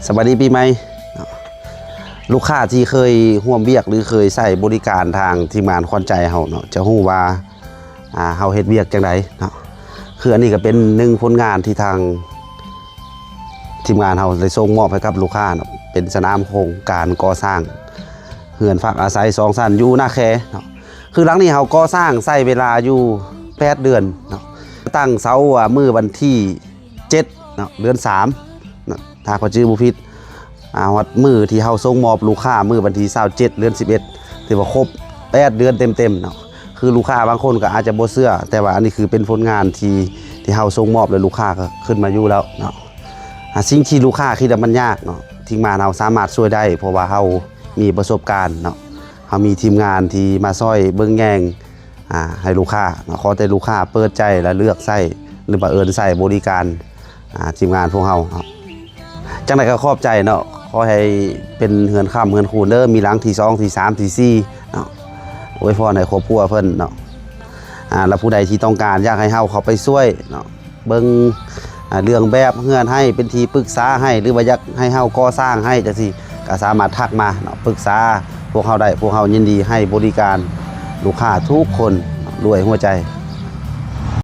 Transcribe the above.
ສະບາຍດີປີໃໝ່ເນາະ. ລູກຄ້າທີ່ເຄີຍຮ່ວມວຽກ ຫຼື ເຄີຍໃຊ້ບໍລິການທາງທີມງານຂວັນໃຈເຮົາເນາະ ຈະຮູ້ວ່າ ອ່າ ເຮົາເຮັດວຽກຈັ່ງໃດເນາະ. ຄືອັນນີ້ກໍເປັນໜຶ່ງຜົນງານທີ່ທາງທີມງານເຮົາໄດ້ສົ່ງມອບໃຫ້ກັບລູກຄ້າເນາະ ເປັນສະໜາມໂຄງການກໍ່ສ້າງເຮືອນພັກອາໄສສອງຊັ້ນຢູ່ນາແຄເນາະ. ຄືຫຼັງນີ້ເຮົາກໍ່ສ້າງໃຊ້ເວລາຢູ່ແປດເດືອນເນາະ ຕັ້ງເສົາ ອ່າ ມື້ວັນທີ ເຈັດເນາະ ເດືອນສາມເນາະ ຖ້າຂ້ອຍຈື່ບໍ່ຜິດ ອ່າ ຮອດມື້ທີ່ເຮົາສົ່ງມອບລູກຄ້າ ມື້ວັນທີຊາວເຈັດ ເດືອນສິບເອັດ ຖືວ່າຄົບແປດເດືອນເຕັມໆເນາະ. ຄືລູກຄ້າບາງຄົນກໍອາດຈະບໍ່ເຊື່ອ ແຕ່ວ່າອັນນີ້ຄືເປັນຜົນງານທີ່ ທີ່ເຮົາສົ່ງມອບ ແລ້ວລູກຄ້າກໍຂຶ້ນມາຢູ່ແລ້ວເນາະ. ອ່າ ສິ່ງທີ່ລູກຄ້າຄິດວ່າມັນຍາກເນາະ ທີມງານເຮົາສາມາດຊ່ວຍໄດ້ ເພາະວ່າເຮົາມີປະສົບການເນາະ ເຮົາມີທີມງານທີ່ມາຊ່ອຍເບິ່ງແຍງ ອ່າ ໃຫ້ລູກຄ້າເນາະ. ຂໍແຕ່ລູກຄ້າເປີດໃຈ ແລະ ເລືອກໃຊ້ ຫຼື ບັງເອີນໃຊ້ບໍລິການ ອ່າ ທີມງານພວກເຮົາເນາະ. ຈັ່ງໃດກໍຂອບໃຈເນາະ ຂໍໃຫ້ເປັນເຮືອນຄ້ຳເຮືອນຄູນເດີ ມີຫຼັງທີສອງ ທີສາມ ທີສີ່ເນາະ. ອວຍພອນໃຫ້ຄອບຄົວເພິ່ນເນາະ. ອ່າ ແລ້ວຜູ້ໃດທີ່ຕ້ອງການຢາກໃຫ້ເຮົາເຂົ້າໄປຊ່ວຍເນາະ ເບິ່ງ ອ່າ ເລື່ອງແບບເຮືອນໃຫ້ ເປັນທີ່ປຶກສາໃຫ້ ຫຼືວ່າຢາກໃຫ້ເຮົາກໍ່ສ້າງໃຫ້ຈັ່ງຊີ້ ກໍສາມາດທັກມາເນາະ ປຶກສາພວກເຮົາໄດ້. ພວກເຮົາຍິນດີໃຫ້ບໍລິການລູກຄ້າທຸກຄົນດ້ວຍຫົວໃຈ.